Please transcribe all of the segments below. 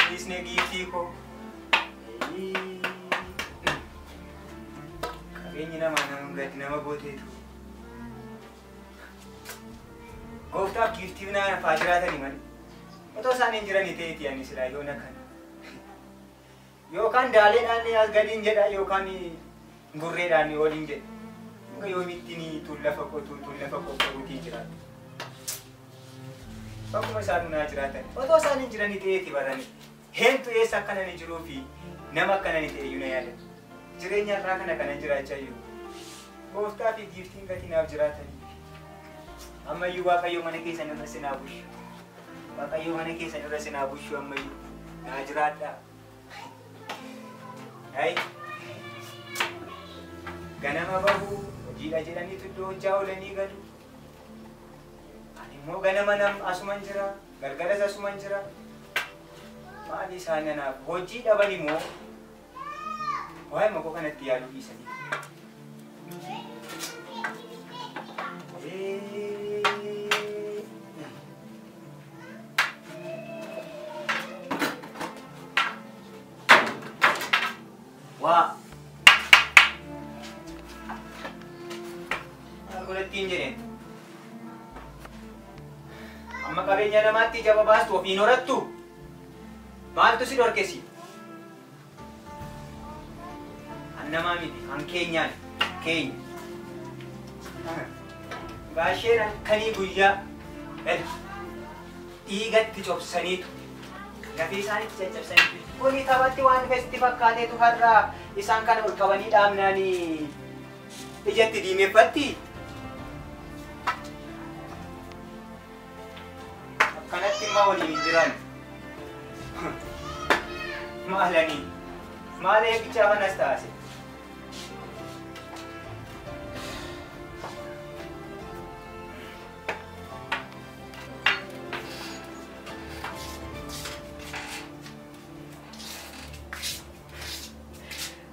Dhiisnee giiftii koo. Qabeenyi namaa nama gadi nama gooteetu. Gooftaaf giiftii naaf haa jiraatanii malee. Otoo isaan hin jiranii ta'eeti ani silaa yoona kana. Yookaan daaleedhaan as gadiin jedha yookaan gurreedhaan oliin jedha. Hanga yoomittiin tun lafa qotuu tun lafa qoqqoruutiin jiraatu. Bakkuma isaan naa jiraatan. Otoo isaan hin jiranii ta'eeti barani. Heentu eessa akkana ni jiruu fi nama akkana ni ta'e iyyuu na yaadatu. Jireenya irraa kana kanan jiraachaa jiru. Gooftaa fi giiftiin gatii naaf jiraatanii. Ammayyuu Waaqayyo mana keessan irra sinaa bushu. Waaqayyo mana keessan irra sinaa bushu ammayyuu. Naa jiraadhaa. Hai. Ganama bahu hojiidha jedhaniitu iddoo hojjaa oolanii galu. Ani immoo ganama nam asuman jira, galgalas asuman jira. Maali isaan anaaf hojii dhaban immoo waa'ee makoo kanatti yaaduu dhiisanii. Waa. Maal godhattiin jedheen? Amma qabeenya namaatti ija babaastu ofiin horattu. Maaltu si dhorkesi? An namaa miti, kan keenyaan keenya. Gaasheen halkanii guyyaa dhiigatti cobsaniitu lafee isaaniitti caccabsaniitu. Kuni taphatti waan dhufetti fakkaateetu har'a isaan kana ol qabanii dhaabnaanii ijatti diimeffatti. Akkanatti immoo waliin hin jiran. Maalanii? Maal eegichaa kanas taase?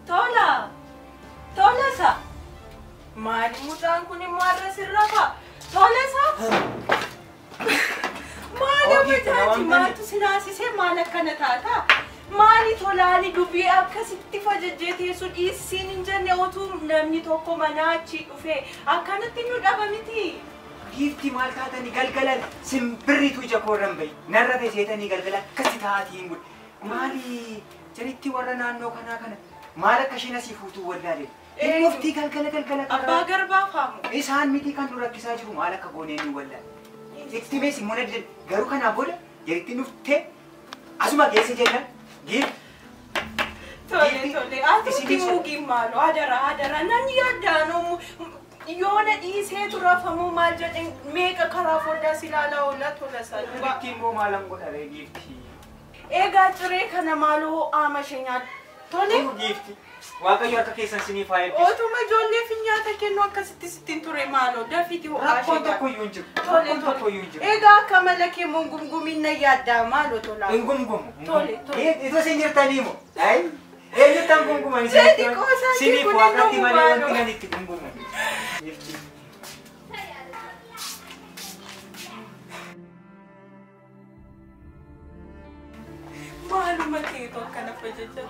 Tola! Tolasa! Maali mucaan kun immoo har'a sirra fa'a? Tolasa! Maali mucaati maaltu si naasisee maal akkana taata? Maali tolaani dubbii akkasitti fajajjee teessu dhiissiin hin jenne otuu namni tokko manaa achii dhufee akkanatti nu dhaba miti. Giiftii maal taatanii galgalan simbirriitu ija koorran bahi. Narra feseetanii galgala akkasi taa'atii hin godhe. Maali jaritti warra naannoo kanaa kana maal akka isheen asii fuutuu wallaalee. Inni oftii galgala galgala Abbaa garbaa faamu. Isaan miti kan nu rakkisaa jiru maal akka goonee nu wallaale. Itti mees immoo na didan garuu kanaa booda jaritti nuftee asuma geesse jennaan giif. Tole tole ati mugiin maaloo adara adara nan yaaddaanoo yoona dhiiseetu rafamuu maal jedhen meeqa karaa foddaa si ilaalaa oola tola isaa dhugaa. Giiftii immoo maalan godha ree giiftii. Egaa ciree kana maaloo ho'aama ishee nyaadhu. Tole. Giiftii Waaqayyo harka keessan siniif haa eebbisu. Otuma ijoolleef nyaata kennu akkasitti sittiin ture maaloo dafiiti ho'aa ishee Rakkoon nyaadhu. tokko iyyuu hin jiru. Tole Rakkoon tokko iyyuu hin tole. jiru. Egaa akka mala kee immoo gumgumiin na yaaddaa maaloo tolaa. Hin gumgumu. Tole tole. Itoo isin jirtanii moo? Ayi. Eenyuttan gumguman Jedhi qoosaa kee Siniif kun hin waaqatti dhumu malee wanti maaloo. nan itti gumgumu. Giiftii. Maaluma keetu akkana fajajjata.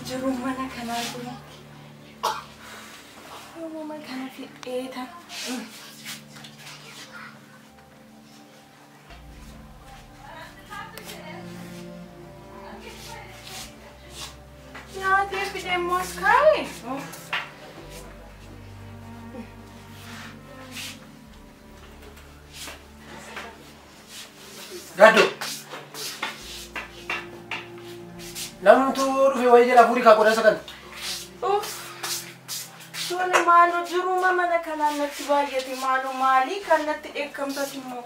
Jiruun mana kanaa kun yoomuma kana fixeeta. Nyaatee fidee immoo as kaa'e. Yaaddoo. Namtu dhufe wayii jala furii kaa qodaa isa kana. Uff. Tole maaloo jiruma mana kanaan natti baay'ate maaloo maalii kan natti dheekkamtas immoo.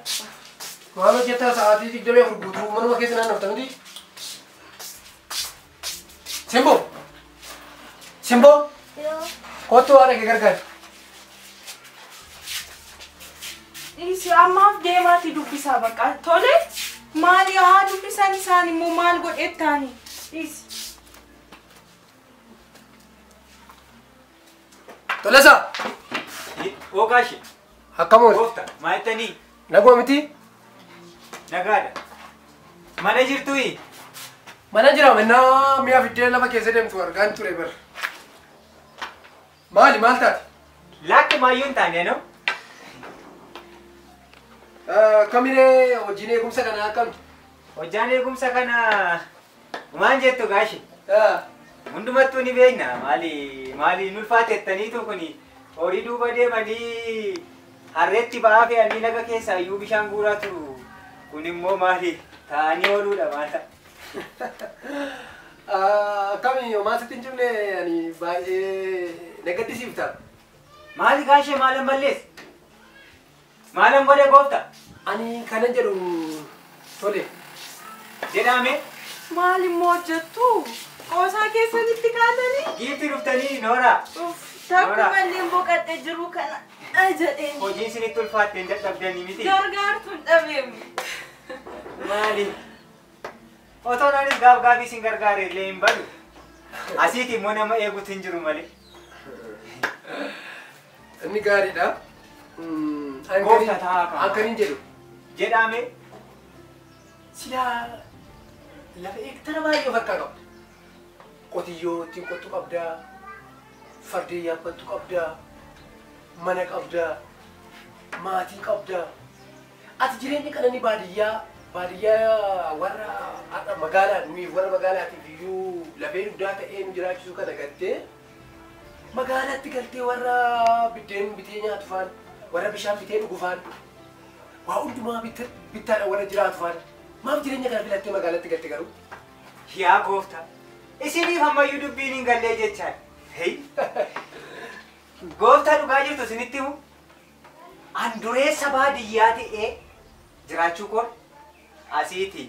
Maal hojjetaa sa'aatii 24 guutuu manuma keessa naannofta miti? Simboo! Simboo! Kottu haadha kee gargaari. Dhiisi ammaaf deemaati dubbisaa bakka. Tole maali haa dubbisan isaan immoo maal godhettaani? Dhiisi. Tolesaa! Oogaashi. Akkam oolte? Gooftaa maal jettanii? Naguma miti? Nagaadha. Mana jirtuyi? Mana jira mannaa mi'a fiddee lafa keessa deemtu argaan ture bara. Maali maal taate? Lakki maayyuu hin taane anoo. Kamiree hojiin eegumsa kanaa akkami? Hojjaan eegumsa kana maal jettu gaashi? Hundumattuu ni beekna maali maali nu ulfaatettaniitu kuni horii duuba deemanii harreetti ba'aa fe'anii laga keessaa iyyuu bishaan guuraa turu. Kun immoo maali taa'anii ooluudha maal ta'a? Akkami homaa sitti hin cimne ani baay'ee na gaddisiifta. Maali gaashee maalan balleesse? Maalan godhe gooftaa? Ani kanan jedhu tole. Jedhame? Maal immoo hojjettu? Qoosaa keessanitti kaatanii? Giifti dhuftanii noora. Takkuma illee boqadhee jiru kana jedheen. Hojiin isinitti ulfaatte hin dadhabdanii miti. Gargaartuun dhabeemi. Maali? Otoo anis gaaf gaafii isin gargaare illee hin badu. Asiiti immoo nama eeguutu hin jiru malee. Inni gaariidha. Gooftaa taa'aa qaba. Akkaniin jedhu. Jedhame? Silaa lafa heektara baay'ee of harkaa qabda. Qotiyyoo ittiin qottu qabdaa, fardeen yaabbattu qabdaa, mana qabdaa, maatii qabdaa. Ati jireenya qananii baadiyyaa baadiyyaa warra har'a magaalaa nuyi warra magaalaatiif iyyuu lafee dugdaa ta'ee nu jiraachisu kana galtee magaalaatti galtee warra biddeen bitee nyaatu faan, warra bishaan bitee dhugu faan, waa hundumaa bittaadhaan warra jiraatu faan maaf jireenya kana filattee magaalaatti galte garuu? Yaa gooftaa. Isiniif ammayyuu dubbiin hin gallee jechaan. Hei! Gooftaa dhugaa jirtu isinitti himu. An dureessa baadiyyaa ta'ee jiraachuu koon asiiti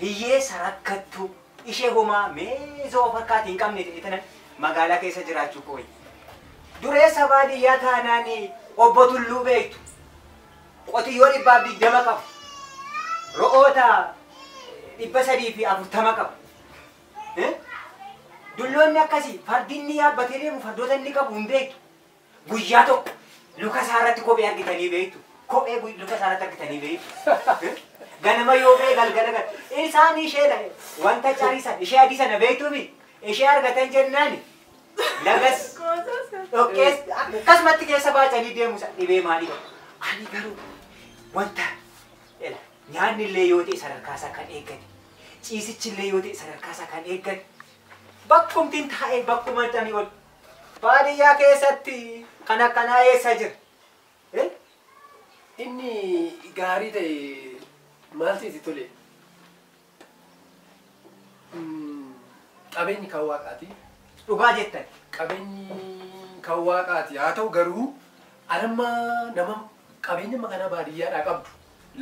hiyyeessa rakkattuu ishee homaa meezoo of harkaatii hin qabne ta'e tanan magaalaa keessa jiraachuu kooyi. Dureessa baadiyyaa taanaan obbo Tulluu beektu. Qotiyyoo 120 qabu. Ro'oota 340 qabu. Dulloonni akkasii fardi inni yaabbatee deemu fardoota inni qabu hin beektu. Guyyaa tokko luka isaa irratti kophee argitanii beektu. Kophee luka isaa irratti argitanii beektu. Ganama yoo ba'e galgala gala. Isaan ishee wanta cariisan ishee adii sana beektuufi ishee argatan jennaan lagas dhoqqees akkasumatti keessa baacanii deemu dhibee maalii qabu. Ani garuu wanta nyaanni illee yoo ta'e sadarkaa isaa kan eeggate ciisichi illee yoo ta'e sadarkaa isaa kan eeggate bakkumtiin taa'ee bakkuma tanii ol baadiyyaa keessatti kan akkanaa eessa jira? Inni gaarii ta'e maal sitti tole? Qabeenyi kan waaqaati. Dhugaa jettan. Qabeenyi kan waaqaati. Haa ta'u garuu anamma nama qabeenya makanaa baadiyyaadhaa qabdu.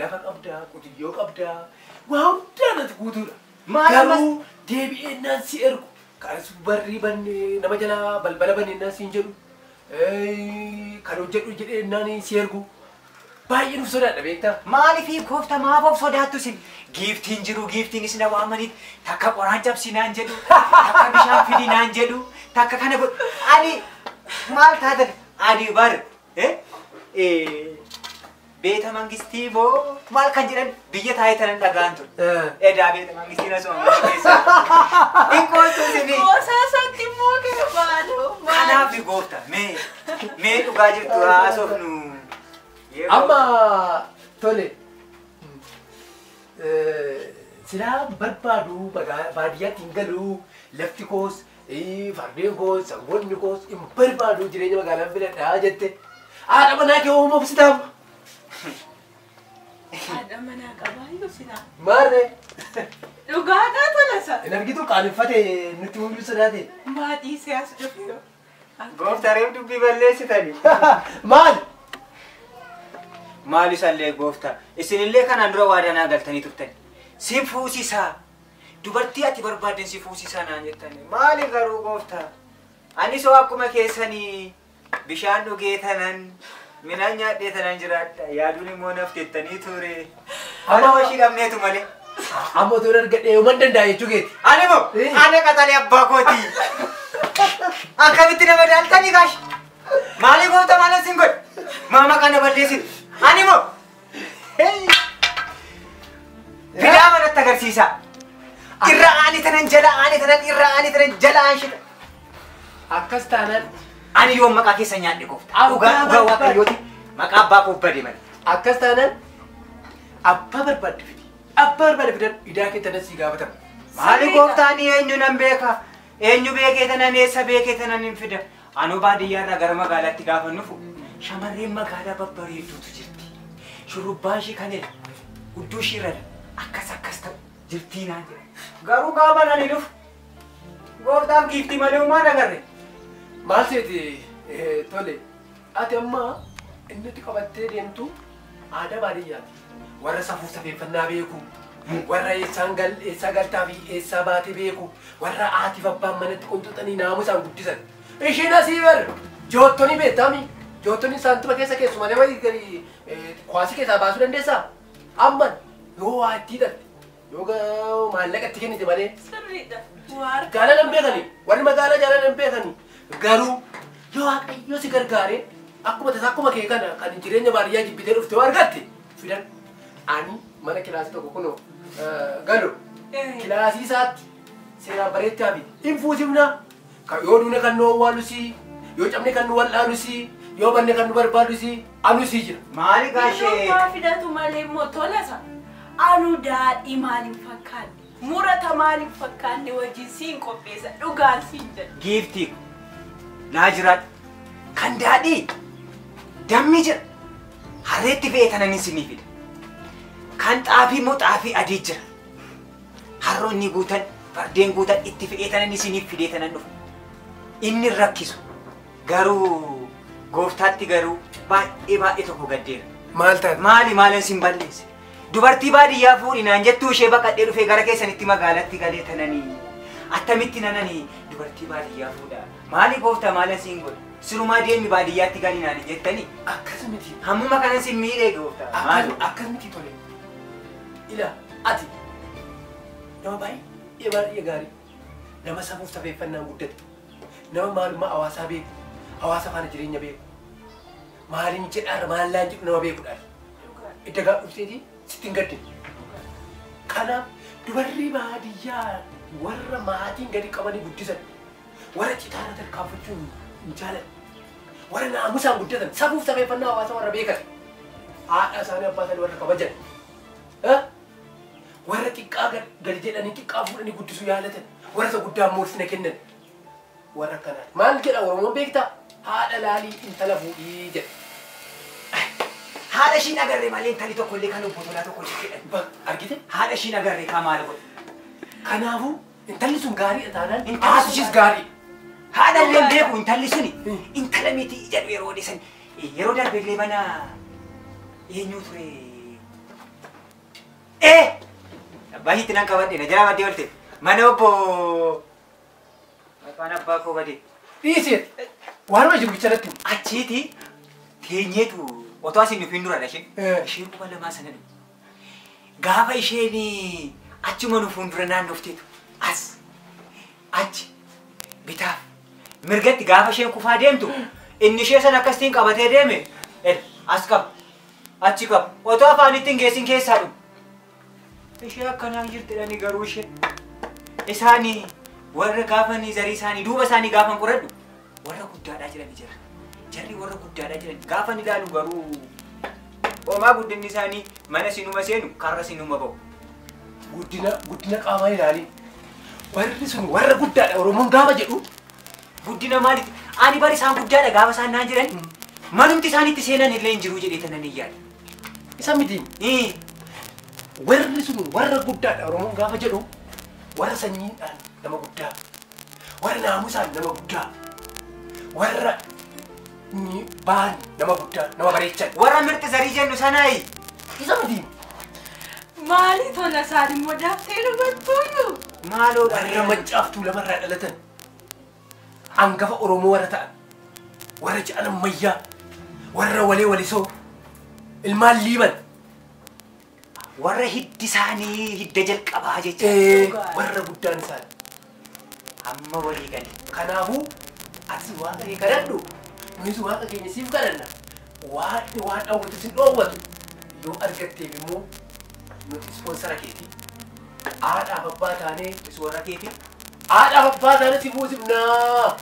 Lafa qabdaa, qotiyyoo qabdaa, waa hundaa natti guutuudha. Garuu deebi'ee naan si ergu. Kanas barrii bannee nama jalaa balbala bannee naan siin jedhu. Kan hojjedhu jedhee naan si ergu. Baay'ee nuuf sodaadha beektaa? Maaliif gooftaa maaf of sodaattu isin? Giiftiin jiru giiftiin isin waamaniit takka qoraan cabsi naan jedhu, takka bishaan fidi naan jedhu, takka kana godhu. Ani maal taatan ani bar beeta mangistii moo maal kan jedhan biyya taa'ee tanan dhagaan ture. Edaa beeta mangistiin asuma mana keessa. Hin qoostuu isinii. Qoosaa isaatti immoo gara maaloo. Kanaaf gooftaa mee dhugaa jirtu haasofnu. Amma tole silaa barbaadu baadiyyaatti hin galu lafti koos fardeen koos sangoonni koos hin barbaadu jireenya magaalaan filadhaa jette haadha manaa kee uumuuf si ta'a. Haadha Manaa qabaayyuu sinaa. Maarree. Dhugaadhaa Tolasa. Hin argitu qaaneffate nutti mul'isu sodaate. Maa dhiisee as dhufe. Gooftaa reef dubbii balleessitani. Maal? Maal isallee gooftaa? Isinillee kanaan dura waadaa naa galtanii turtan. Si fuusisaa. Dubartii ati barbaadden si fuusisaa naan jettani. Maali garuu gooftaa? Ani soo akkuma keessanii bishaan dhugee tanan midhaan nyaadhee tanan jiraadha. Yaaduun immoo naaf tettanii ture. Amma hojii dhabneetu malee. Amma otoo argadhee uuman danda'a jechuu keeti. Ani moo ana qaxalee abbaa kooti. Akkamitti nama daaltanii kaash? Maali gooftaa maal isin godhe? Maama kana balleessitu. Ani moo fidaa manatti agarsiisa. Irra aani tanan jala aani tanan irra aani tanan jala aan shita. Akkas taanaan ani yoom maqaa keessa nyaadhe gooftaa. Dhugaa dhugaa waaqayyooti maqaa abbaa koo bade malee. Akkas taanaan abbaa barbaadde fidi. Abbaa barbaadde fidan idaa kee tanan si gaafatama. Maali gooftaan eenyu nan beeka? Eenyu beekee tanan eessa beekee tanan hin fida? Anuu baadiyyaarraa gara magaalaatti gaafa nufu shamarreen magaalaa babbareedduutu jirti. Shurrubbaan ishii kan jedha hudduu ishii irra akkas akkas ta'u jirtii naan jedha. Garuu gaafa nani dhufu gooftaan giiftii malee uumaan agarre. Maal seeti tole ati amma inni itti qabattee deemtu aadaa baadiyyaati. Warra safuu safeeffannaa beeku, warra eessaa galtaa fi eessaa baatee beeku, warra haatiif abbaan manatti qunxuxanii naamusaan guddisan. Isheen asii bar joottonni beektaami. Joottonni saantuma keessa keessumalee wayii gadi kwaasii keessaa baasuu dandeessaa? Amma yoo waa itti hidhatte yoo maallaqa itti kennite malee. Sirriidha. Jaalala hin beekani. Warri magaalaa jaalala hin beekani. Garuu yoo waaqayyo si gargaaree akkuma tasaa akkuma kee kana kan jireenya baadiyyaa jibbitee dhufte yoo argatte fidan. Ani mana kilaasii tokko kunoo galu kilaasii isaatti seeraan bareechaa fi hin fuusifna. Yoo duune kan nu awwaalusi, yoo cabne kan nu wal'aanusi, yoo banne kan nu barbaadusi, anusi jira. Maali gaashee? Yoo fidatu malee immoo Tolasa. Anu daadhii maaliin fakkaanne? Murata maaliin fakkaanne wajjin siin qopheessa dhugaan siin jedha. Giiftii naa jiraadha. Kan daadhii dammi jira. Harreetti fe'ee tanan isinii fida. Kan xaafii immoo xaafii adii jira. Harroonni guutan, fardeen guutan itti fe'ee tanan isiniif fidee tanan dhufu. Inni rakkisu garuu gooftaatti garuu baay'ee baay'ee tokko gaddeera. Maal taate? Maali maalan sin balleesse? Dubartii baadiyyaa fuudhi naan jettuu ishee baqadhee dhufee gara keessanitti magaalatti galee tananii attamitti nananii dubartii baadiyyaa fuudha. Maali gooftaa maalan siin godhe? Sirumaa deemi baadiyyaatti galii naan jettanii? Akkas miti. Hammuma kanan sin miidhee gooftaa. Maali? Akkas miti tole. Ila ati nama baay'ee baay'ee gaarii nama safuuf safeeffannaan guddate nama maalummaa hawaasaa beeku hawaasa faana jireenya beeku maaliin jedhaarra maallaan jedhu nama beekudhaan idda gaa dhufteetii sitti hin gaddine. Kanaaf dubarri baadiyyaa warra maatiin gadi qabanii guddisan warra citaarra tarkaanfachuu hin jaalanne warra naamusaan guddatan safuuf safeeffannaa hawaasa warra beekan haadha isaanii abbaa isaanii warra kabajan warra xiqqaa gadi jedhanii xiqqaa fuudhanii guddisuu yaalatan warra isa guddaa moorsina kennan warra akkanaati. Maal jedha Oromoon beektaa? Haadha laalii intala fuudhii jedha. Haadha ishiin agarree malee intalli tokko illee kan obbo Tolaa tokko jedhan. Argite? Haadha ishiin agarree kaa maal godhe? Kanaafuu intalli sun gaariidha taanaan haati ishiis gaarii. Haadha illee beeku intalli suni intala miti jedhu yeroo odeessan yeroo darbe illee mana eenyu ture? Abbaa ishiitti nan qabadhe na jalaa baddee oolte mana obbo maqaan abbaa koo badee. Dhiiseet waanuma jiru bicharratti. Achiiti teenyeetu otoo asiin nuuf hin duradha isheen. Isheen quba lamaa sana dhufu. Gaafa isheen achuma nu fuuldura naannofteetu as achi bitaaf mirgatti gaafa isheen kufaa deemtu inni ishee sana akkasitiin qabatee deeme as qaba achi qaba otoo afaan ittiin geessin keessaa dhufu. Ishee akkanaan jirtidhani garuu ishee isaanii warra gaafanii zarii isaanii duuba isaanii gaafan qoradhu warra guddaadhaa jirani jira. Jarri warra guddaadhaa jiran gaafan ilaalu garuu homaa guddinni isaanii mana sinuma seenu karra sinuma ba'u. Guddina qaamaa ilaali. Warri sun warra guddaadha Oromoon gaafa jedhu. Guddina maaliiti? Ani bari isaan guddaadha gaafa isaan naan jiran manumti isaanitti seenan illee hin jiru jedhee tanan hin yaadu. Isa miti. Warri sun warra guddaadha Oromoon gaafa jedhu warra sanyiidhaan nama guddaa, warra naamusaan nama guddaa, warra baan nama guddaa, nama bareechan. Warra mirti zarii jennu sanaayi. Isa miti. Maali tola isaan immoo daaftee dubartoonni? Maaloo warra maccaaftuu lamarraa dhalatan hangafa Oromoo warra ta'an, warra ja'an ammayyaa, warra walee walisoo, ilmaan liiban. Warra hiddi isaanii hidda jalqabaa jecha. Warra guddaan isaanii. Amma walii gale. Kanaafuu atis waaqa kee kadhadhu, nunis waaqa keenya siif kadhanna. Waaqni waan hawwatu sin dhoowwatu yoo argatteef immoo nuti ispoonsara keeti. Haadhaaf abbaa taanee Is warra keeti. Haadhaaf abbaa taanee si buusifnaa.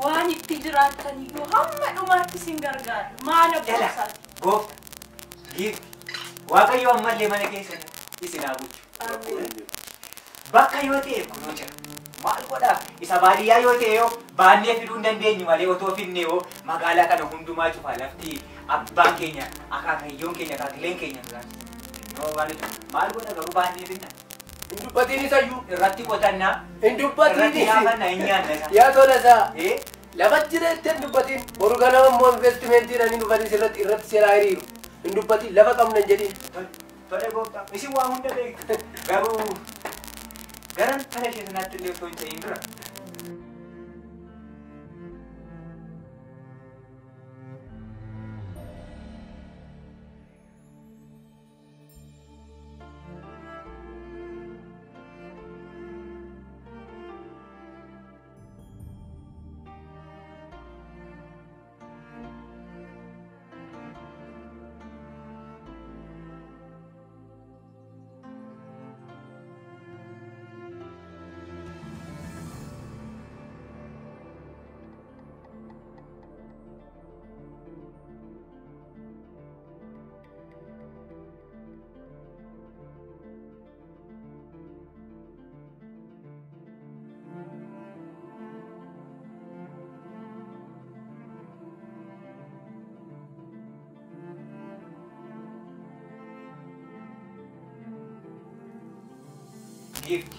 Waan itti jiraattan iyyuu hamma dhumaatti sin gargaara. Maal Dhala. abboosaati? Goofta. Giifti. Waaqayyo ammallee mana keessan isin haa bulchu. Bakka yoo ta'e kunoo jira. Maal godhaa? Isa baadiyyaa yoo ta'e yoo baannee fiduu hin dandeenyu malee otoo fidnee yoo magaalaa kana hundumaa cufaa lafti abbaan keenya akaakayyoon keenya akaakileen keenya duraan. Yoo maal godha garuu baannee fidna. Hin dubbatiin isayyuu. Irratti qotannaa. Hin dubbatiin. Irratti nyaafanna hin nyaanna isa. Yaa tola isaa. Lafa jireetti hin dubbatiin. Boru ganama immoo investimentiin ani dhufanii sirratti irratti seeraa hiriiru. Hin dubbatiin lafa qabna hin jedhin. Tole gooftaa isin waa hunda beektu. Garuu garan tala ishee sanaatti illee otoo hin ta'in dura. Giifti.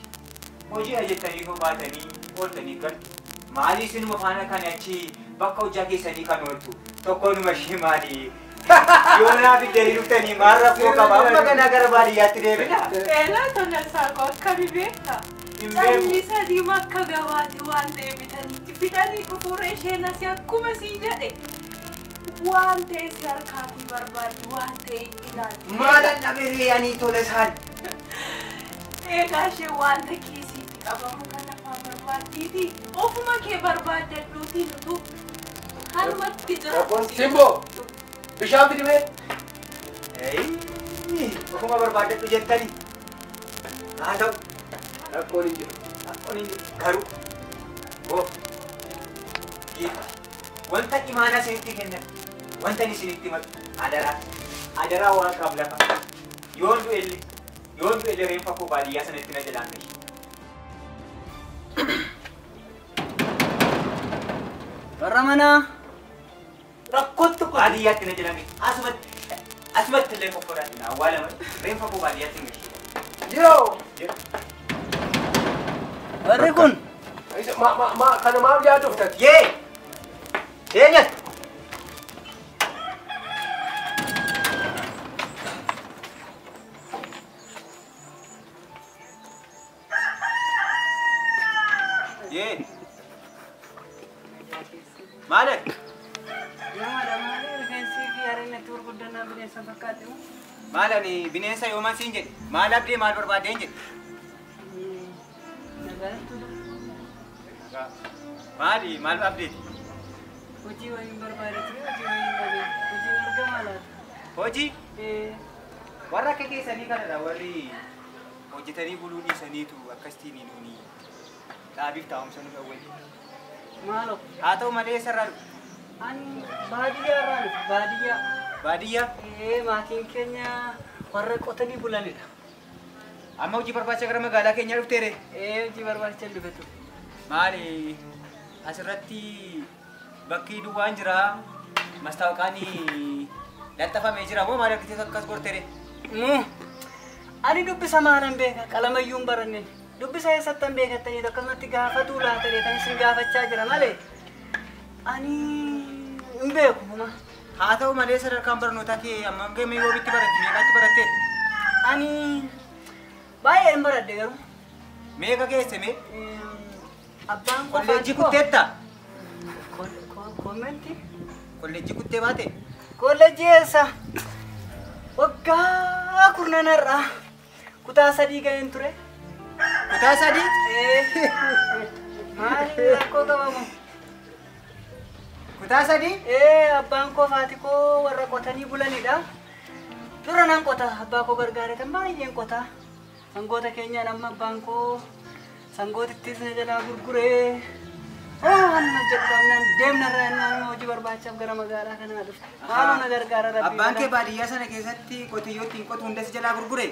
Hojii hojjetanii koo baatanii ooltanii galtu. Maali isinuma faana kan achi bakka hojjaa keessanii kan ooltu? Tokkoonuma ishee maali? Yoo naa fiddanii dhuftanii maal rakkoo qaba? Amma ganaa gara baadiyyaatti deebina. Eelaa tola isaa koo akkami beekta? Hin beeku. Calli sadii bakka gabaati waan ta'e bitaniitti fidanii dhufuura isheen asii akkuma siin jedhe. Waan ta'e si harkaatii barbaaddu waan ta'e ilaaltu. Maalan dhabee ani tola isaan? Egaa ishee wanta kiisiitti qabamu kana faa barbaaddiiti. Ofuma kee barbaaddadhuuti nutu kanumatti jira. Simboo bishaan fidimee. Ofuma barbaaddadhu jettani. Haa ta'u. Rakkoon hin jiru. Rakkoon hin jiru. Garuu goofta giifti wanta imaanaa isinitti kennan wanta isinitti maqu adaraa adaraa waaqaaf lafa yoon du'ellee yoon du'ellee reenfa koo baadiyyaa sanatti na jalaan gahi. Warra manaa rakkootti baadiyyaatti na jalaan gahi. Asumatti asumatti illee qofforaatti na awwaalama reenfa koo baadiyyaatti hin gahi. Yeroo. Warri kun. Ma kana maaf yaadoftati? Yee! Eenyas! Yee! Maalat? Namaadha maali rifeensi fi harreen itti gurguddannaa bineensa fakkaate moo? Maal ani bineensa yooman siin jedhe? Maal abdee maal barbaadeen jedhe? Nagaatti Maali maal abdeeti? Hojii wayiin barbaade ture hojii wayiin dhabee hojiin argamaa laata? Hojii? Warra akka keessanii kanadha warri hojjetanii buluu dhiisaniitu akkasitiin nuuni dhaabiif taa'umsa nu dhawwani. Maaloo? Haa ta'u malee eessarraa dhufu? Ani baadiyyaa irraa dhufe baadiyyaa. Baadiyyaa? Maatiin keenya warra qotanii bulanidha. Amma hojii barbaacha gara magaalaa keenyaa dhufteere? Hojii barbaacha dhufe ture. Maali asirratti bakki duwwaan jira mastaawaqaan laxxafamee jira moo maal argitee akkas gortere? Ani dubbisa maalan beeka qalamayyuu hin baranne. Dubbisa eessattan beekattanii akkasumatti gaafatuu laata deetanii isin gaafachaa jira malee. Ani hin beeku homa. Haa ta'u malee sadarkaan barnootaa kee amma gamee yoomitti baratte meeqatti baratte? Ani baay'ee hin baradhe garuu. Meeqa geesse mee? Abbaan koo Kolleejjii kutteetta? Koomenti? Kolleejjii kuttee baate? Kolleejjii eessa? Waggaa kurnanarraa kutaa 3 ga'een ture. Kutaa 3? Maali rakkoo qabamu? Kutaa 3? Abbaan koo faati koo warra qotanii bulanidha. Dura nan qota abbaa koo gargaaretan baay'een qota. Sangoota keenyaan amma abbaan koo sangootittis na jalaa gurguree. Amma jedhamnaan deemnarraa innaan hojii barbaachaaf gara magaalaa kanaa dhufte. Maaloo na gargaara rabbi. Abbaan kee baadiyyaa sana keessatti qotiyyoo ittiin qotu hundas jalaa gurgure?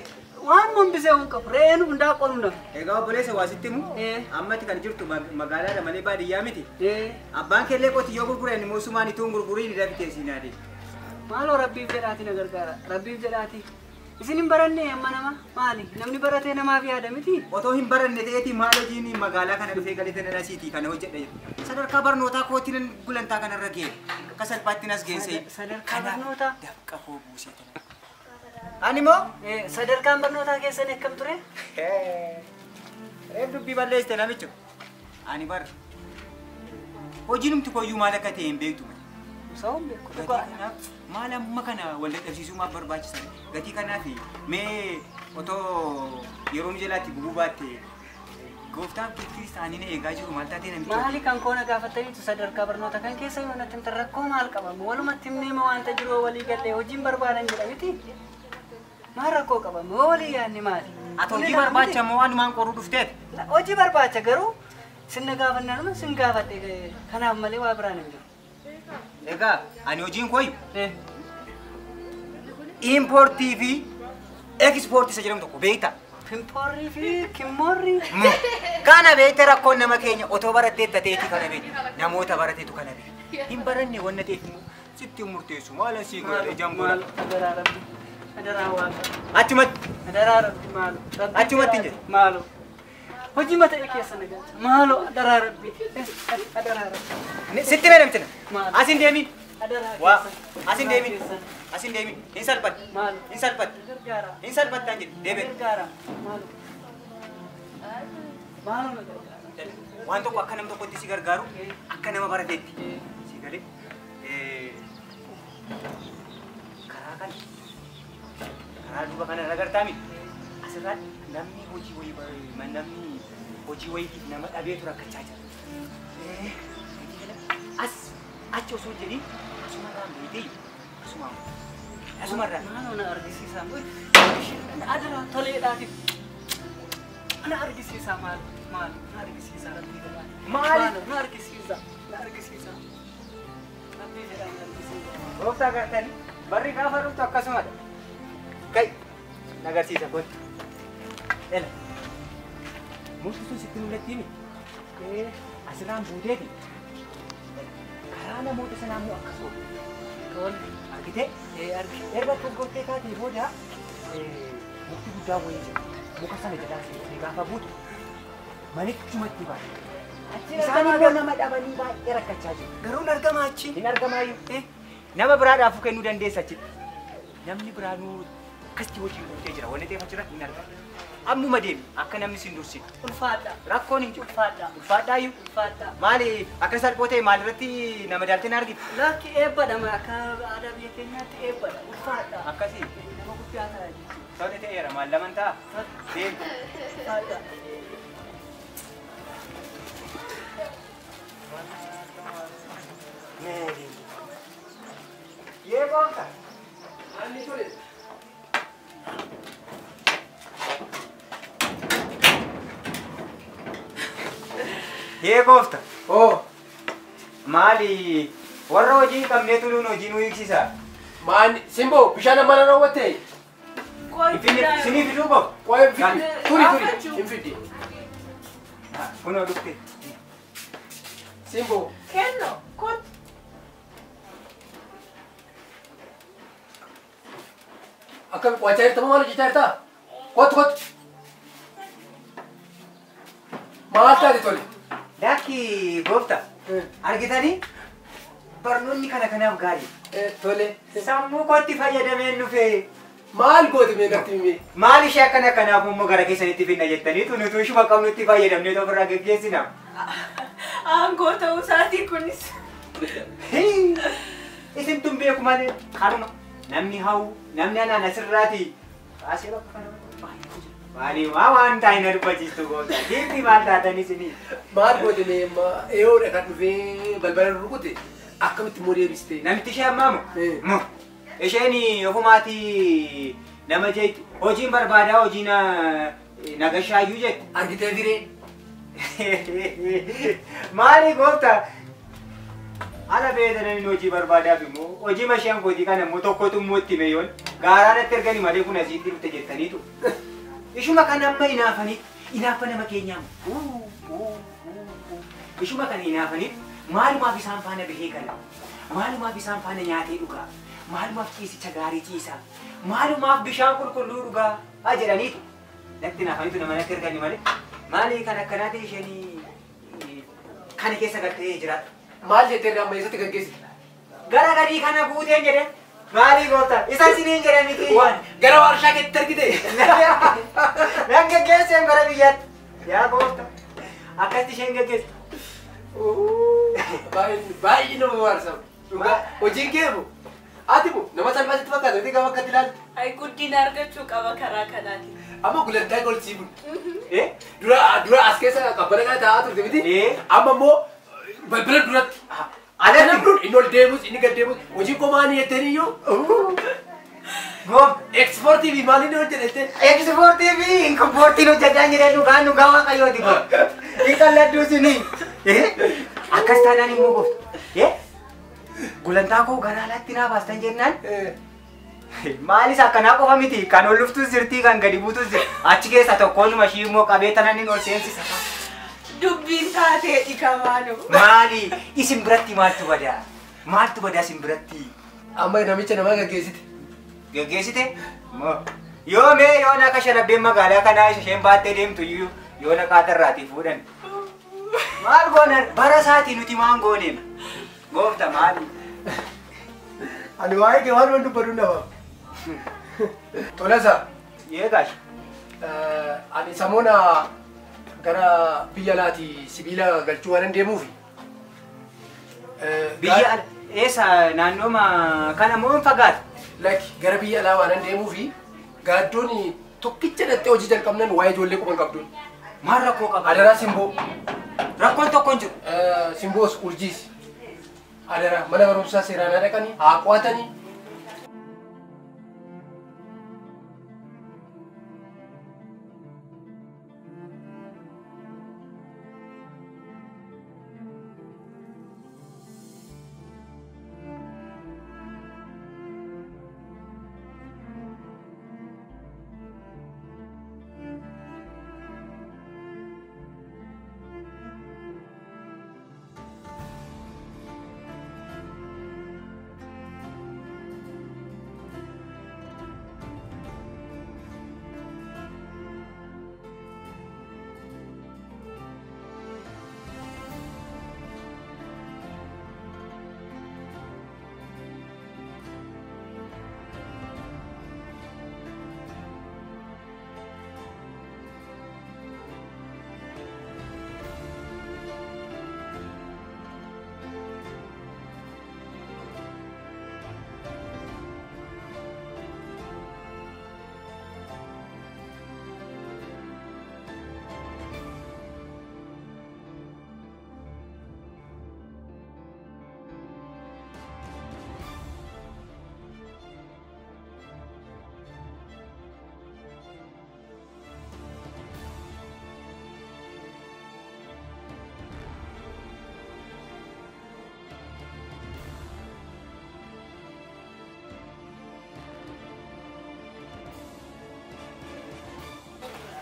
Waan mombisee hin qabu. Re'een hundaa qonu nama. Egaa obboleessa waa sitti himu? Ammatti kan jirtu magaalaadha malee baadiyyaa miti. Abbaan kee illee qotiyyoo gurgureen immoo sumaan itoo hin gurguriin dafitee siin adeema. Maaloo rabbiif jedhaati na gargaara. Rabbiif jedhaati. Isin hin baranne amma nama maali? Namni baratee namaaf yaada miti? Otoo hin baranne ta'eeti maal hojiin magaalaa kana dhufee galee tana asiitii kana hojjedha jedhu. Sadarkaa barnootaa kootiin gulantaa kanarra ga'e. Akka salphaatti nas geesse. Sadarkaa barnootaa? Dafqa koo buusee tana. Ani moo? Sadarkaan barnootaa keessan akkam ture? Reef dubbii balleessite namicho. Ani bara. Hojiin koyyuu maal akka ta'e hin beektu. Sawun beeku. Gatii kanaaf maal amma kana wal dadhabsiisuu maaf barbaachisan? Gatii kanaaf mee otoo yeroo nu jalaatti gubuu baatte gooftaan kiristaanii na eegaa jiru maal taatee namicha? Maali kan koo na gaafattaniitu sadarkaa barnoota kan keessa yoo natti himtan rakkoo maal qabamu? Walumatti himneema waanta jiru walii gallee hojiin barbaadan jedha miti? Maal rakkoo qabamu? Walii yaadni maali? Ati hojii barbaacha moo wanumaan qoruu dhufteet? Hojii barbaacha garuu sin na gaafannaan sin gaafadhe kanaaf malee waa biraan hin jiru. Egaa ani hojiin koyu impoortii fi ekspoortii isa jedhamu tokko beektaa? Pimpoorrii fi kimmoorrii. Kana beekte rakkoon nama keenya otoo baratteetta ta'eeti kana beekte namoota barateetu kana beekte. Hin baranne wanna ta'eef immoo sitti murteessu maal asii godhe jambola. Adaraa rabbi. Adaraa waaqa. Achumatti. Adaraa rabbi maalo. Achumatti hin jedhu. Maalo. Hojii mataa keessa na galcha. Maalo adaraa rabbi. Adaraa rabbi. Sitti meedhamtina. Asin deemin. Adaraa keessa. Asin deemin. Asin deemin. Hin salphatte. Maalo. Hin salphatte. Gargaara. Hin salphattaan jedhu. Deebiin. Gargaara. Maalo. Maalo na gargaara. Waan tokko akka nama tokkotti si gargaaru akka nama barateetti. Si galee. Karaa kana. Karaa duuba kana irra gartaa miti. Asirraa namni hojii wayii namni hojii wayiitiif nama dhabeetu rakkachaa jira. As achi osoo jedhiin asumarraan beekee asumaan asumarraan. Maaloo na argisiisaa. Adaraa toleedhaatiif. Na argisiisaa maal maal na argisiisaa rabbii jedhaa. Maali? Na argisiisaa na argisiisaa. Rabbii jedhaa na argisiisaa. Gooftaa gartanii barri gaafa dhuftu akkasumadha. Kai na agarsiisa kottu. Ela. Mukti sun sitti mul'atti miti. Asirraan buuteeti. Karaa namoota sanaa immoo akkas oolu. Tole. Argitee? Arge. Erga akkas gootee kaatee booda mukti guddaa wayii jira. Muka sana jalaa seentee gaafa buutu manichumatti baate. Isaan immoo nama dhabanii baay'ee rakkachaa jiru. Garuu hin argamaa achi. Hin argamaayyuu. Nama biraadhaafuu kennuu dandeessa achitti. Namni biraanuu akkasitti hojii guutee jira. Wanni ta'eef achirratti hin argamu. Ammuma deemi akka namni sin dursine. Ulfaadha. Rakkoon hin jiru. Ulfaadha. Ulfaadhaayyuu. Ulfaadha. Maali akka salphoo ta'e maalirratti nama daaltee na argite? Lakki eebbadha akka aadaa biyya keenyaatti eebbadha. Ulfaadha. Akkasii. Nama guddaa ta'a jechuudha. Tole ta'eera maal laman ta'a? Deemi. Ulfaadha. Yee gooftaa. Anni tole. Yee gooftaa. Oo. Maali warra hojii qabneetu nuun hojii nu hiiksisa. Maani Simbo bishaan amma na raawwatte. Sinii fiduu qofa. Qo'ee fidi. Turi turi. Hin fidi. Kunoo dhufte. Simbo. Kenno kottu. Akka qo'achaa jirta moo maal hojjechaa jirta? Kottu kottu. Maal taate tole? Lakki gooftaa. Argitanii barnoonni kana kanaaf gaarii. Tole. Sammuu kootti fayyadameen dhufee. Maal goote mee natti himi? Maal ishee akkana kanaaf immoo gara keessanitti finna jettaniitu nuti ishuma qabnutti fayyadamnee ofirraa geggeessina. Aangoo ta'uu isaatii kunis. Isin tun beeku malee kanuma namni hawu namni anaan asirraati kaasee bakka kana maali maa waan taa'e na dubbachiistu goota diinni maal taatan isinii. Maal goote mee eeyoodha kan dhufee balbala rukute akkamitti immoo deebiste? Namitti ishee ammaa moo? Isheen ofumaatii nama jeetti hojiin barbaadaa hojii nagashaayyuu jetti. Argitee firee? Maali gooftaa? Ala beekan hojii barbaadaaf immoo hojii masheen gootii kana immoo tokkotu immoo itti hime yoon gaaraa natti ergani malee kun asitti dhufte jettaniitu. Ishuma kana amma inaafaniit inaafa nama keenyaa ishuma kana inaafaniit maalumaaf isaan faana bahee gala maalumaaf isaan faana nyaatee dhugaa maalumaaf ciisicha gaarii ciisaa maalumaaf bishaan qulqulluu dhugaa haa jedhaniitu natti inaafaniitu nama natti ergani malee maali kan akkanaa ta'e isheen kana keessa galtee jiraattu. Maal jettee amma eessatti gaggeessite? Gara gadii kana guuteen jedhe. Maali gooftaa? Isa isiniin jedhe miti. Gara warshaa keetti argite. Nan gaggeesseen gara biyyaatti. Yaa gooftaa. Akkasitti isheen gaggeesse. Baay'ee nama waarsa. Hojiin kee moo? Ati moo nama salphaatti fakkaata miti gaafa akkatti ilaaltu. Ay guddina argachuu qaba karaa kanaatiin. Amma gulantaa golchii bulu. Dura as keessa qabbana kana taa'aa turte miti. Amma immoo balbala duratti. Alatti dur inni ol deemus inni gad deemus hojii komaanii jettanii iyyuu. Ekspoortii fi maaliin hojjedha jettee? Ekspoortii fi inkompoortiin hojjechaa jiran dhugaan dhugaa waaqayyooti gooftaa. Hin qalladdu isinii. Akkas taanaan immoo gooftaa. Gulantaa koo gara alaatti naa baastan jennaan. Maalis akkanaa qofa miti kan ol dhuftus jirti kan gadi buutus jirti achi keessa tokkoonuma ishii immoo qabee tanan inni ol seensisa. Dubbiin taatee dhikamaanu. Maali isin biratti maaltu badaa? Maaltu badaa isin biratti? Amma namicha namaa gaggeessite. Gaggeessite? Yoo mee yoo na kashalabeen magaalaa kanaa isheen baattee deemtu iyyuu yoo na qaatarraatii fuudhan. Maal goonan bara isaatii nuti maan gooneem? Goofta maali? Ani waa'ee kee waan dubbadhu nama. Tolasaa. Yeegaash. Ani samoona gara biyya alaati sibiila galchuu waan deemuufi. Biyya ala eessa naannooma kana moo hin fagaatu? Lakki gara biyya alaa waan deemuufi gaaddoon tokkicha dhattee hojii jalqabnan waa'ee ijoollee quban qabduun. Maal rakkoo qaba? Adaraa simboo. Rakkoon tokko hin jiru. Simboos urjiis. Adaraa mana barumsaa seeraan haa dhaqanii haa qo'atanii.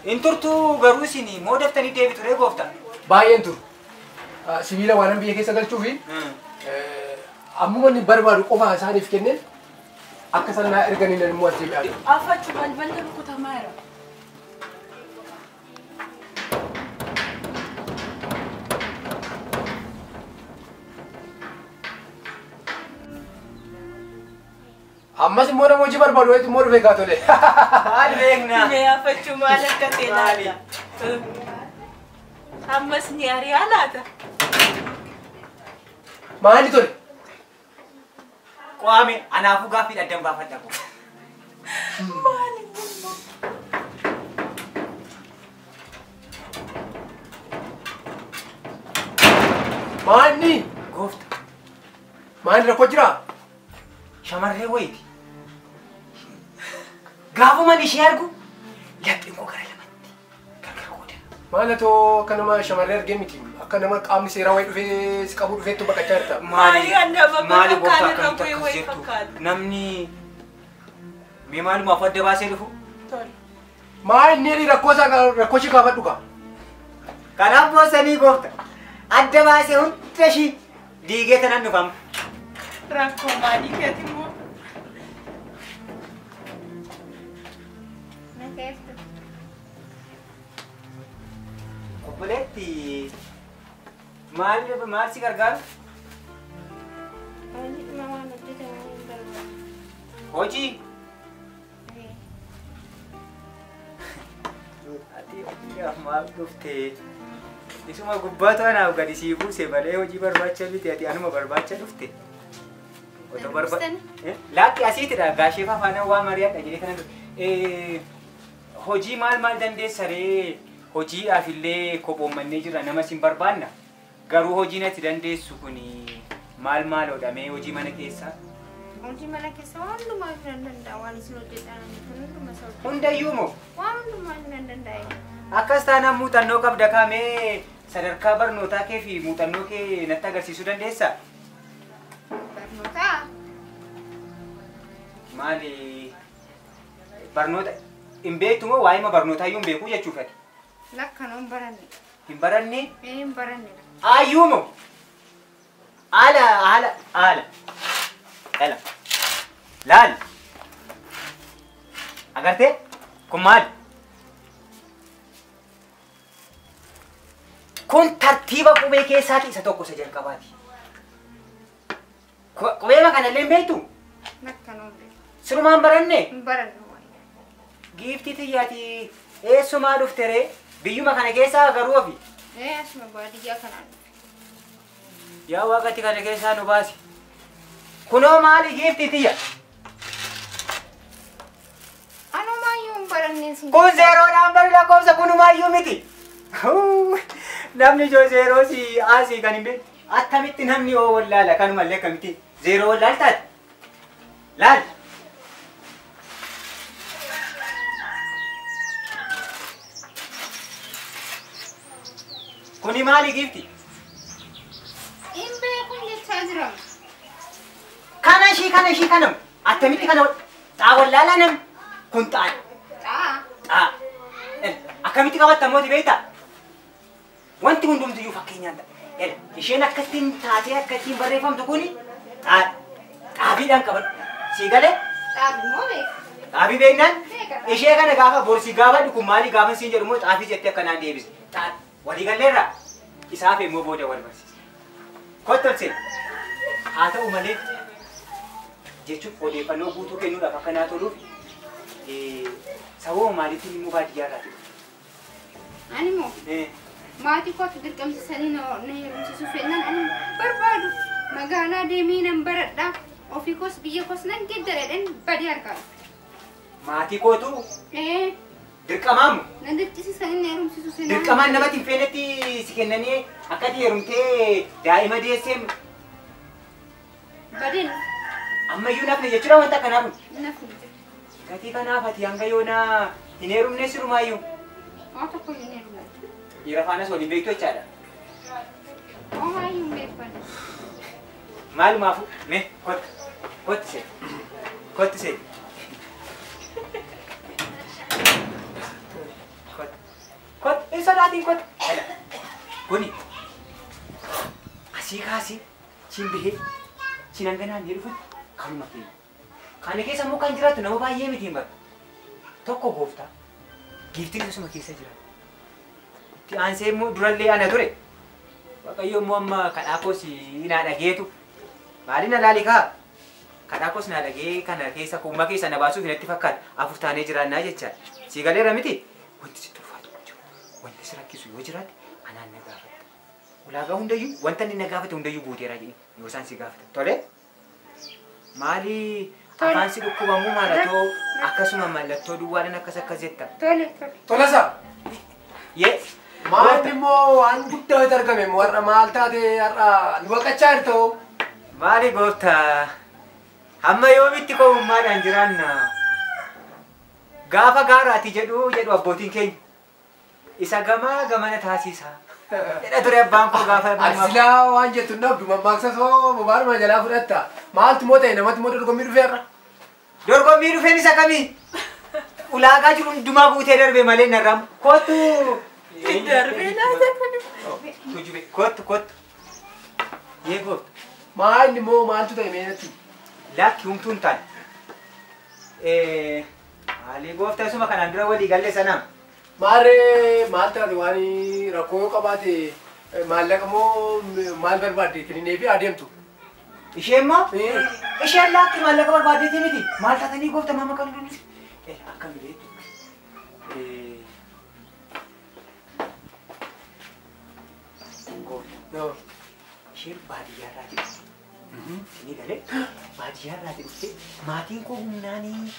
In turtuu garuu isin moo daftanii deebitu ree gooftaa? Baay'een turu. Sibiila waan biyya keessa galchuufi ammuma inni barbaadu qofa isaaniif kenneen akka isaan naa erganiin immoo as deebi'aa jiru. Afachu balballi rukutamaa jira. Ammas immoo nama hojii barbaadu wayitu immoo dhufee gaa tole. Maal beekna? Mee afachuu maal akka ta'e laata? Ammas ni ari'aa laata? Maali tole? Qo'ame anaafuu gaaffii addan baafadha koo. Maali? Maanni? Goofta. Maali rakkoo jiraa? Shamarree wayiiti. Gaafuman ishee argu lapheen koo gara lamatti gargar qooda. Maal atoo akka nama shamarree argee miti akka nama qaamni seeraa wayii dhufee si qabu dhufeettu baqachaa jirta. Maali nama Maali bakka gooftaa kaan irra akkamitti bu'ee akkas wayii jettu? fakkaata. Namni mee maalumaaf adda baasee dhufu? Tole. Maal inni rakkoo isaa rakkoo ishee gaafadhu kaa. Kanaaf boosanii goofta. Adda baasee hunda ishii diigee tanan dhufama. Rakkoo maalii keeti immoo? Obboleetti maal maal si gargaaru? Hojii? Ati hojiidhaaf maal dhuftee? Isuma gubbaatu anaaf gadi sii buuse malee hojii barbaacha miti ati anuma barbaacha dhufte. Otoo Laakki asiitidha gaashee faana waa mari'adha jedhee kana dhufe. Hojii maal maal dandeessa ree? Hojiidhaaf illee kophoommannee jira nama sin barbaanna. Garuu hojiin ati dandeessu kuni maal maaloodha mee hojii mana keessaa? Hojii mana keessa waan hundumaa nan danda'a waan isin hojjetan kun hunduma isaa hojjedha. Hundayyuu moo? Waan hundumaa nan danda'a. Akkas taanaan muuxannoo qabda kaamee sadarkaa barnootaa kee fi muuxannoo kee natti agarsiisuu dandeessaa? Barnootaa? Maali barnoota hin beektu moo waa'ima barnootaa iyyuu hin beekuu jechuuf ati? Lakkanoo hin baranne. Hin baranne? Ee hin baranne. Ayyuu moo? Haala haala haala. Dhala. Laal. Agartee? Kun maali? Kun tartiiba qubee keessaati isa tokko isa jalqabaati. Qubeema kanallee hin beektu? Lakkanoo hin beeku. Sirumaan baranne? Hin baranne waayee. Giiftii xiyyaati eessumaa dhufte ree? Biyyuma kana keessaa garuu ofi. Ee asuma baadiyyaa kanaan dhufe. Yaa waaqati kana keessaa nu baasi. Kunoo maali giiftii xiyya? Anumaayyuu hin baranneen sin Kun zeeroodhaan bari lakkoofsa kunumaayyuu miti. Namni ijoo zeeroo si asii kan hin beekne. Attamitti namni yoo wallaala kanumallee akkamitti zeeroo wallaal taate? Laal. Kuni maali giifti? Hin beekun jechaa jira. Kana ishii kana ishii kanam. Attamitti kana xaa wallaalaa nam kun xaa. Xaa. Xaa. Akkamitti qabatta mooti beektaa? Wanti hundumtiyyuu fakkeenyaan ta'a. Isheen akkattiin taatee akkattiin barreeffamtu kuni xaa xaabiidhaan qabadhu. Sii galee? Xaabii moo beeka? Xaabii beeknaan? Beeka. Ishee kana gaafa borsii gaafa kun maali gaafa siin jedhu immoo xaafii jettee akkanaan deebise. Xaa walii galleerraa isaaf immoo booda wal barsiisa. Kottu haa ta'u malee jechuun odeeffannoo guutuu kennuudhaaf akkanaa toluuf sababa maaliitiin immoo baadiyyaa irraa dhufe? Ani moo maatii kootu dirqamsiisanii na heerumsiisuu fedhan ani barbaadu magaalaa deemee nan baradha ofii koos biyya koos nan geeddaradhan badii harkaa dhufe. Maatii kootu dirqamaamu? Na dirqisiisanii na heerumsiisuu fedhan. Dirqamaan namatti hin feenetti si kennanii akkati heerumtee daa'ima deessee Badeen ammayyuu nafne jechuudha wanta akkanaa kun. nafne jira. Gatii kanaaf ati hanga yoonaa hin heerumne sirumaayyuu. Waan tokko hin heerumne. Dhiira faanas waliin beektu jechaadha. Homaayyuu hin beekan. Maalumaafu mee kottu kottu see kottu see kottu kottu hin sodaatiin kottu. Kuni asii kaasee siin bahee siin hanganaan ni dhufutti kanuma keenya. Kana keessa immoo kan jiraatu nama baay'ee miti hin baru. Tokko gooftaa giiftiin isuma keessa jira. Itti aansee immoo durallee ana ture. Waaqayyo immoo amma kadhaa koos naa dhageetu. Maalin alaali kaa? Kadhaa kos na dhagee kana keessa kuuma keessa na baasuuf natti fakkaata. 4 taanee jiraannaa jechaadha. Si galeera miti? Wanti si ulfaatu jiru. Wanti si rakkisu yoo jiraate anaan na gaafatta. Ulaagaa hundayyuu wanta inni na gaafate hundayyuu guuteera jedhi yoo isaan si gaafatan. Tole? Maali afaan si dhukkubamuu mallattoo akkasuma mallattoo duwwaadhaan akkas akkas jetta. Tole tole. Tolasaa. Yee. Maal immoo waan guddaa itti argame warra maal taate har'a nu baqachaa jirtoo? Maali gooftaa? Hamma yoomitti koomummaadhaan jiraanna? Gaafa gaaraati jedhu jedhu abbootiin keenya. Isa gamaa gamana taasisa. Jedha ture abbaan koo gaafa. Ati silaa waan jettu hin dhabdu mammaaksa soo mobaaluma jalaa fudhatta. Maaltu moo ta'e namatti moo dorgommii dhufee har'a? Dorgommii dhufeen isa kamii? Ulaagaa jiru hundumaa guutee darbe malee narramu. Kottu. Darbee laata kun. Tujube kottu kottu. Yee goofta. Maal immoo maaltu ta'e meenatti? Lakki humtuu hin taane. Maali goofta isuma kanaan dura walii galle sanaa. Maarree maal taate waan rakkoo qabaate maallaqa moo maal barbaadde kenninee fi adeemtu? Isheen moo? Isheen lakki maallaqa barbaaddeeti miti. Maal taatanii goofta maama kan dunis? Akkam beektu? Goofta. Isheen baadiyyaarraa dhufte. Isinii galee baadiyyaarraa dhufte maatiin koo humnaanii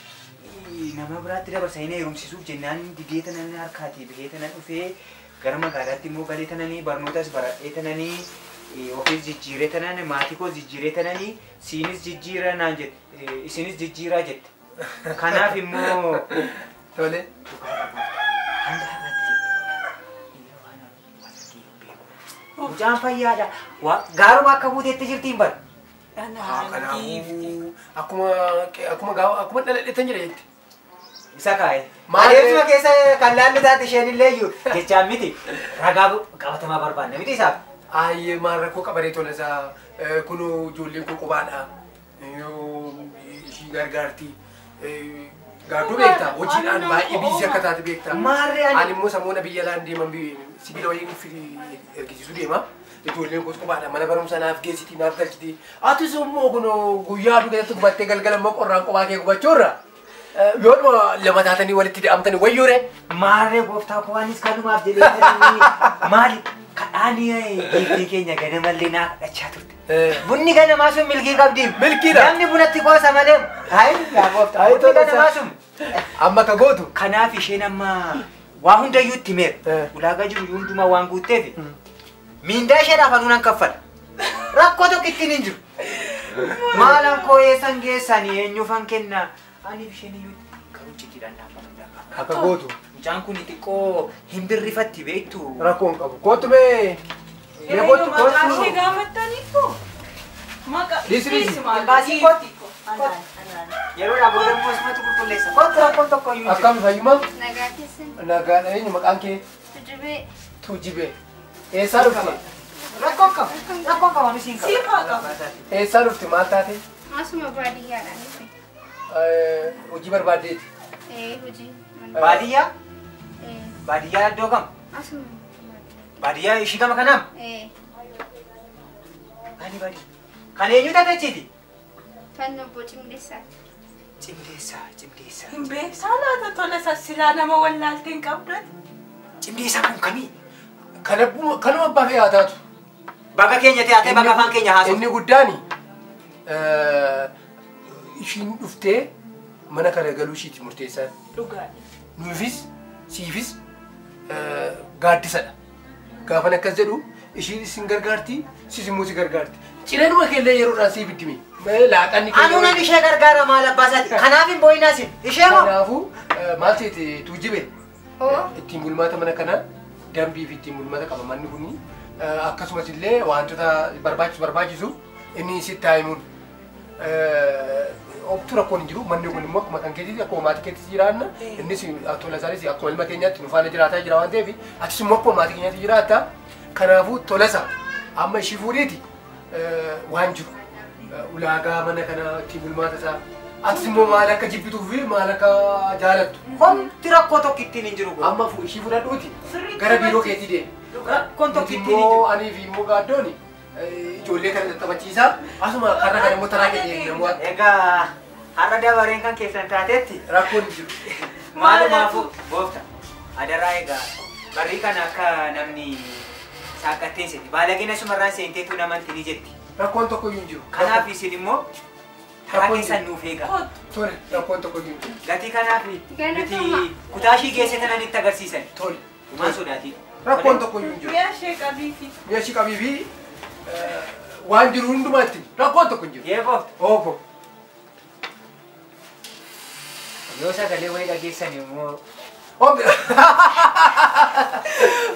nama biraatti dabarsanii na heerumsiisuuf jennaan didee tanan harkaatii bahee tanan dhufee gara magaalaatti immoo galee tananii barnootas baradhee tananii ofiis jijjiiree tanan maatii koos jijjiiree tananii siinis jijjiiraa naan jette isinis jijjiiraa jette. Kanaaf immoo Tole. hanga har'aatti jette dhiira waan argee hin beeku. Mucaan fayyaadha. Gaaruma akka buuteetti jirtiin bara. Kanaafuu akkuma akkuma gaafa akkuma dhaladheetan jira jetti. Isa kaa'e. Maal- Adeemsuma keessa kan laallu taate isheen illee iyyuu jechaan miti. Ragaa qabatamaa barbaanna miti isaaf. Ayyee maal rakkoo qabaree tola isaa kunoo ijoolleen koo kophaadha. Ishii gargaarti. Gaaddoo beektaa hojiidhaan baay'ee busy akka taate beektaa. Maarree ani Ani immoo samoona biyya alaan deeman sibiila wayii ergisiisuu deema. Ijoolleen koos kophaadha mana barumsaa naaf geessiti naaf galchiti. Atis immoo kunoo guyyaa aduu keessatti gubattee galgala immoo qorraan kophaa kee gubachuurra. Yoodhuma lama taatanii walitti da'amtanii wayyoore. Maarree gooftaa koo anis kanumaaf jedhee maali kadhaanii giiftii keenya ganamallee naa kadhachaa turte. Bunni ganamaa sun milkii qabdi. Milkiidha. Namni bunatti qoosa malee. Hayi yaa gooftaa Hayi, bunni tola ganamaa sun. Amma ka gootu. Kanaaf isheen amma waa hundayyuu itti himeera. Ulaagaa jiru hundumaa waan guutteef miindaa isheedhaaf anuu nan kaffala. Rakkoo tokko ittiin hin jiru. Maalan koo eessan geessanii eenyuufan kennaa? Aniif isheen iyyuu garuu cidhiidhaan dhaabbata. Akka gootu. Mucaan kun xiqqoo hin birrifatti beektu. Rakkoo hin qabu. Kootu mee. Mee Eenyu kootu maqaa ishee kootu. gaafattaniitu? Maqaa Dhiisi, dhiisi. maal? Baasii kootti. Anaan anaan. Yeroodhaa booda immoo isumatu qulqulleessa. Kootu rakkoon tokko iyyuu hin jiru. Akkam fayyuma? Nagaa keessan. Nagaadha eenyu maqaan kee? Tujubee. Tuujibee. Eessaa dhufte? Rakkoon qaba. Rakkoon qaba misiin qaba. Siif haa qabu. Eessaa dhufte maal taate? Asuma baadiyyaadhaan dhufe. Hojii barbaaddeeti. Hojii. Baadiyyaa? Baadiyyaa iddoo kam? Asuma. Baadiyyaa ishii gama kanaam? Ani baadiyyaa. Kan eenyu taate achiiti? Kan obbo Cimdeessaati. Cimdeessaa, cimdeessaa. Hin beektaa laata tola silaa nama wallaaltee hin qabdati. Cimdeessaa kun kamii? Kanuma abbaa fe'aa taatu. Bakka keenya taatee bakka afaan keenya haasoftu. Inni guddaani ishiin dhuftee mana kana galuu ishiiti murteessaan. Dhugaadha. Nuufis siifis gaaddisadha. Gaafan akkas jedhu ishiin isin gargaarti sis immoo si gargaarti. Cinanuma keellee yeroodhaan siif iddimi. Laaqanni Anuu nan ishee gargaara maal abbaa isaati. Kanaaf hin boo'inaa isin. Ishee moo? Kanaafuu maal seete tuujjibe Oo. ittiin bulmaata mana kanaa dambii fi ittiin bulmaata qaba manni kuni akkasumas illee wantoota barbaachisu barbaachisu inni sitti haa himuun. Obtu rakkoon hin jiru manni kun immoo akkuma kan keetiiti akkuma maatii keetti jiraanna innis tola isaanis akkuma ilma keenyaatti nu faana jiraataa jira waan ta'eef atis immoo akkuma maatii keenyaatti jiraatta. Kanaafuu tolasa amma ishii fuudheeti waan jiru ulaagaa mana kanaa ittiin bulmaata isaa atis immoo maal akka jibbituu fi maal akka jaalattu. Homti rakkoo tokko ittiin hin jiru. Amma ishii fudhadhuuti gara biiroo keetii deemi. Rakkoon tokko Nuti ittiin hin immoo jiru. anii fi immoo gaaddooni Ijoollee kana taphachiisaa asuma karra kana immoo taraa keenya eegnamu. Egaa har'a dabareen kan keessan taatetti rakkoon hin jiru. Maalumaafuu goofta adaraa egaa barrii kana akka namni saaqatteen seenti baalagina sumarraan seenteetu namanti ni jetti. Rakkoon tokko iyyuu hin jiru. Kanaaf isin immoo karaa keessan nuuf eegaa. Tole rakkoon tokko iyyuu hin jiru. Gatii kanaaf nuti kutaa ishii geesse tanan itti agarsiisan. Tole. Dhumaan sodaatii. Rakkoon tokko iyyuu hin jiru. Mi'a ishee qabiifi. Mi'a ishee qabiifi waan jiru hundumaatti rakkoon tokko hin jiru. Yee goofta. Oofo. Yoo sagalee wayii dhageessan immoo.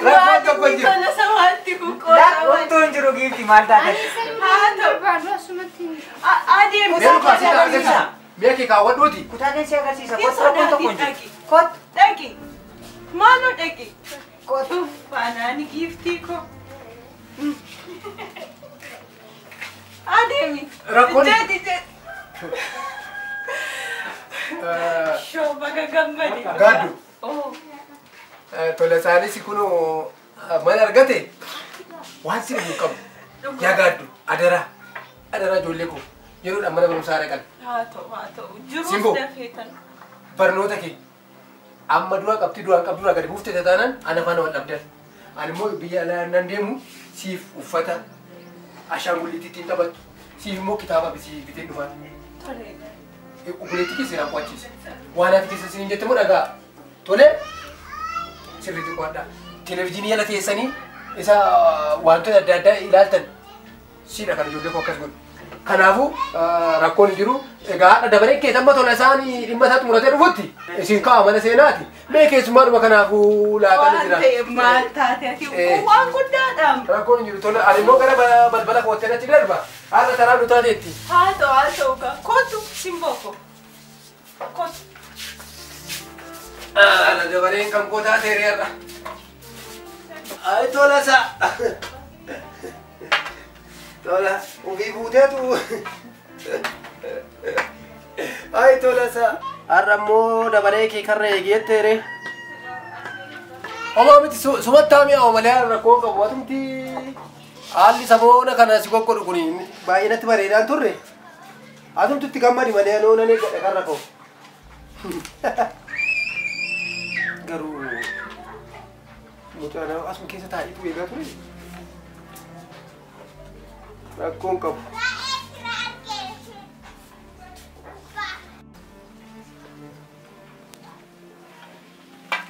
Rakkoon tokko hin jiru. Tola samaatti kun qoota. Wantoon hin jiru giifti maal taate? Haa ta'u. Asumatti. Adeemu. Mi'a kee kaawwadhuuti. Kutaa keessa agarsiisa. Hin Rakkoon tokko hin sodaatiin jiru. dhaqi. Kottu dhaqi. Maaloo dhaqi. Kottu faanaani giiftii koo. Adeemi. Rakkoon. Jedhi jedhi. Shoo baga gammade. Gaaddu. Tola isaanis kunoo mana argate waan si hin qabu. Yaa gaaddu adaraa adaraa ijoollee koo yeroodhaan mana barumsaa dhaqan. Haa ta'u haa ta'u jiruus dafeetan. Barnoota kee amma duraa qabxii duraan qabdu duraa gadi buuftee taanaan ana faana wal dhabdan. Ani immoo biyya alaa nan deemu siif uffata ashaangulliitii ittiin taphattu siif immoo kitaaba bitee dhufaan. Tole. Obboleettii kee seeraan qo'achiisa. Waan ati keessa isiniin jette immoo dhagaa. Tole sirriitti qo'adhaa. Televezyiinii jala teessanii isa wantoota adda addaa ilaaltan siidha kan ijoollee koo akkas godhu. Kanaafuu rakkoon hin jiru. Egaa haadha dabareen keessa amma tola isaan dhimma isaa xumuratee dhufutti isin ka'a mana seenaati. Mee keessumaadhuma kanaafuu laaqana jira. Waan ta'e maal taate ati waan guddaadha. Rakkoon hin jiru tola ani immoo gara balbala koottee natti darba. Haadha taraa nu taateetti. Haa ta'u haa ta'u gaa kottu simboo koo. Kottu. Haadha dabareen kan koo taatee reerra. Ay tola isaa. Tola ofii buuteetu. Ay tola isaa. Har'a immoo dabaree kee karra eegeetteere. Homaa miti sumattaa mi'aawu malee rakkoon qabu atumti haalli saboona kana si kokkodhu kun baay'ee natti bareedaan turre. Atumti itti gammadi malee anoo nan eeggadha karra koo. Garuu mucaan asuma keessa taa'eetu eegaa ture. Rakkoon qabu.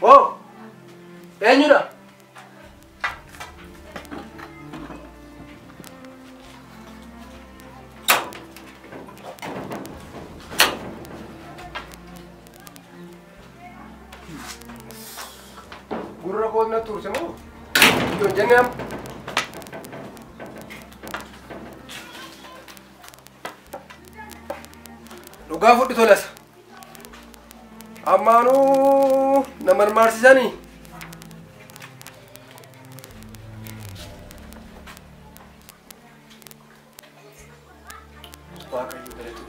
Oh! Eenyudha? Gurra koo na turse moo? Yoo jenne amma. Dhugaa fudhu tolasa. Ammaanuu na marmaarsisanii. Waaqayyo galatu.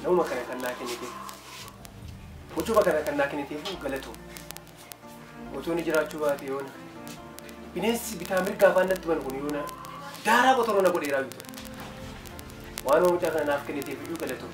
Nama kana kan naa kenniteef. Mucuma kana kan naa kenniteef galatu. Otoo inni jiraachuu baate yoona. Bineensi bitaa mirga afaan natti banu kun yoona. Daaraa qotoroo na godheeraa bitu. Waan mucaa kana naaf kenniteef iyyuu galatu.